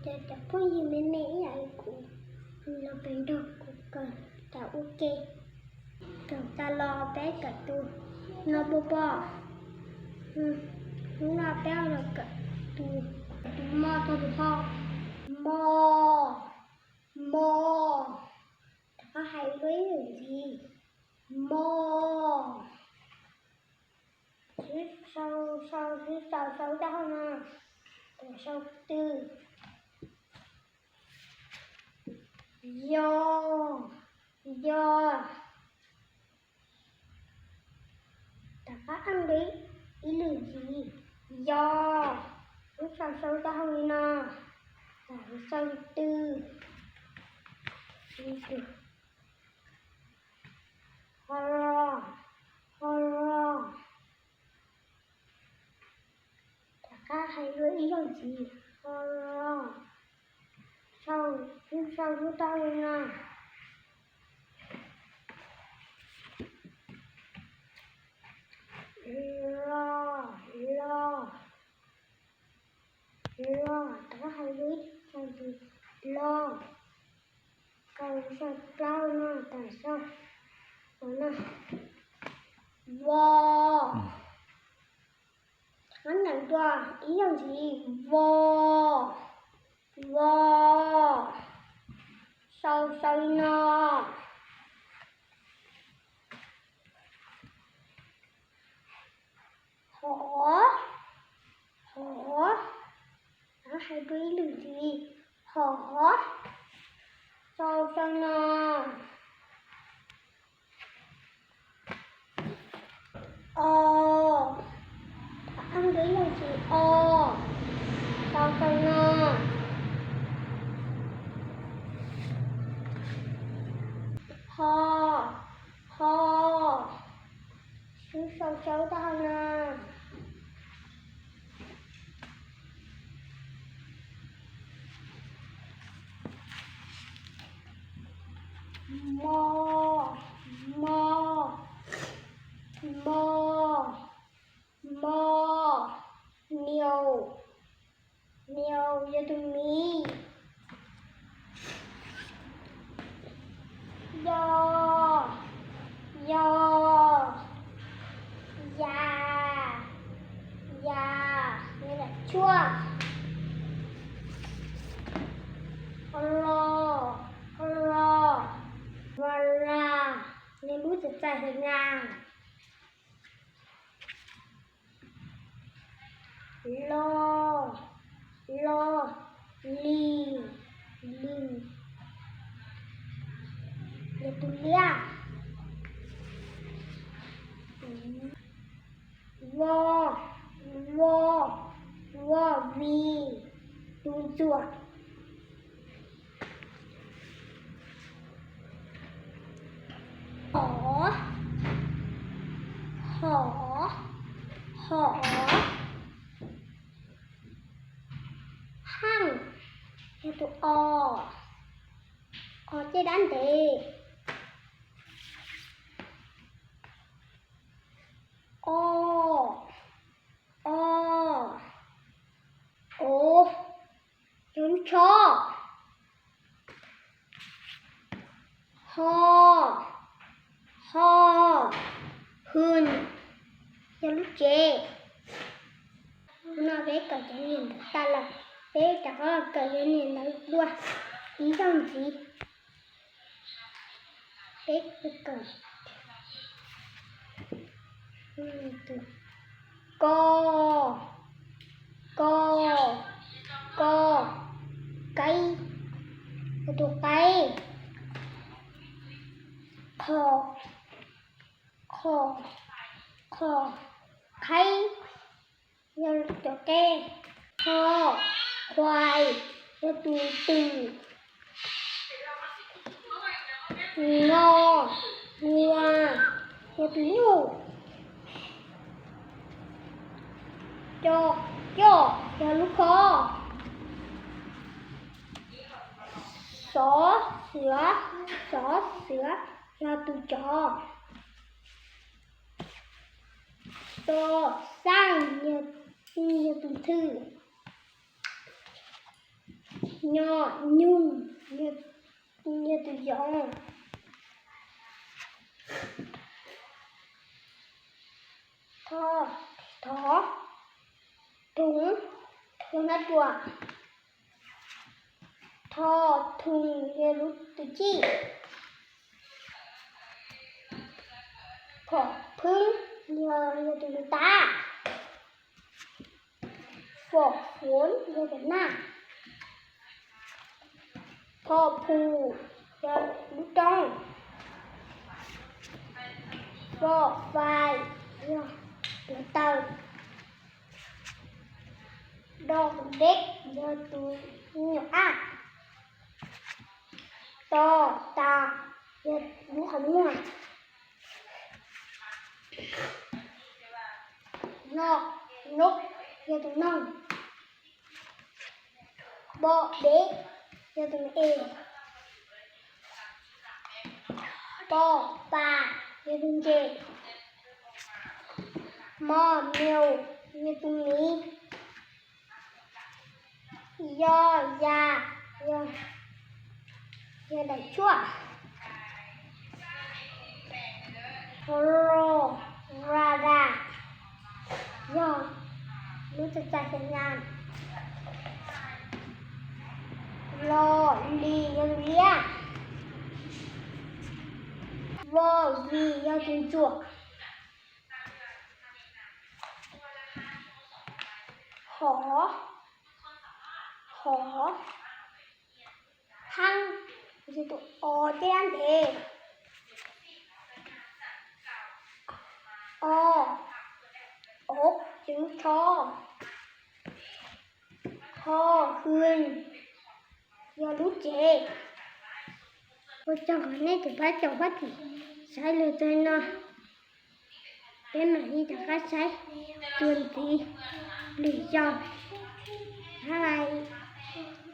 Ces cov phooj ywg me me ib yam li kuv los pem nrog kuv kawm tas ua ke. Kawm tas los peb kawm tus no poj poj. Hnub no peb los kawm tus, tus mo txog tus ho. Mo, mo. Rov qab hais dua ib lwm ntxiv. Mo. Swb sau, sau, swb sau, sau rau hauv no. Tawm sau tw. Yo, yo. Rov qab eej dua ib lwm ntxiv. Yo. Swb sau, sau rau hauv li no. Tawm sau tw. Ho, ho. Rov qab hais dua ib zaug ntxiv. Ho, sau, swb sau rau hauv li no. Lo, lo, lo. Rov qab hais dua ib zaug ntxiv. Lo. Kaw sau plaub no tawm sau no. Vo. Rov qab nyeem dua ib zaug ntxiv. Vo, vo. Sau, sau li no. Hov, hov. Rov qab hais dua ib lwm ntxiv. Hov, sau, sau li no. O. Rov qab dua ib lwm ntxiv. O, sau, sau li no. Ho, ho. Swb sau, sau rau hauv no. Mo, mo, mo, mo. Miv, miv yog tus miv. Yo, yo, ya, ya, yog daim tshuaj. Lo, lo, va la, yog lub txaij txaij hla na. Lo, lo, li, li, yog tus liab. Vo, vo, vo, vi, tus ntxuam. Hov, hov, hov. Haj, yog tus os, os caj dab ntev. O, o, o, yog lub tsho. Ho, ho, hwm, yog lub tsev. No peb kawm cov niam ntawv tas lawm, peb rov qab kawm cov niam ntawv dua ib zaug ntxiv. Peb kawm ko, ko, ko, qaib, tus qaib. Qho, qho, qho, qhaib, yog cov qe. Kho, khuais, yog tus twm. Ngo, ngua, yog tus nyuj. Co, coj, yog lub khob. Xov, xiav, xov, xiav, yog tus tsov. Xo, xaj, yog tus ntxhw. Nyo, nyug, yog tus yoov. Tho, thov, thov, thoo, yog hnab ruam. Tho, thoo, yog lub tus cij. Phom, phwb, yog tus ntawv tab. Fom, fuv, yog tus naj. Pho, phu, yog lub roob. Fo, fais, yog tus taw. Do, deb, yog tus me nyuam ab. To, tas, yog lub qhov muag. No, nub, yog tus noog. Bo, dev, yog tus es. Po, pas, yog tus ntses. Mo, mius, yog tus miv. Yo, yas, yog daim tshuaj. Lo, ra, das, yog lub txaij txaij xyas nyas. Lo, lis, yog tus liab. Vo, vis, yog tus ntsuam. Hov, hov, hab, yog tus o coj dab ntev. O, o, yog lub tsho. Ho, hw, yog lub tsev. Ua tsaug qhov nej tseem pab caum pab txim saib lwm txog no. Peb mam li rov qab saib tuaj ntxiv lwm zaus. Bye bye.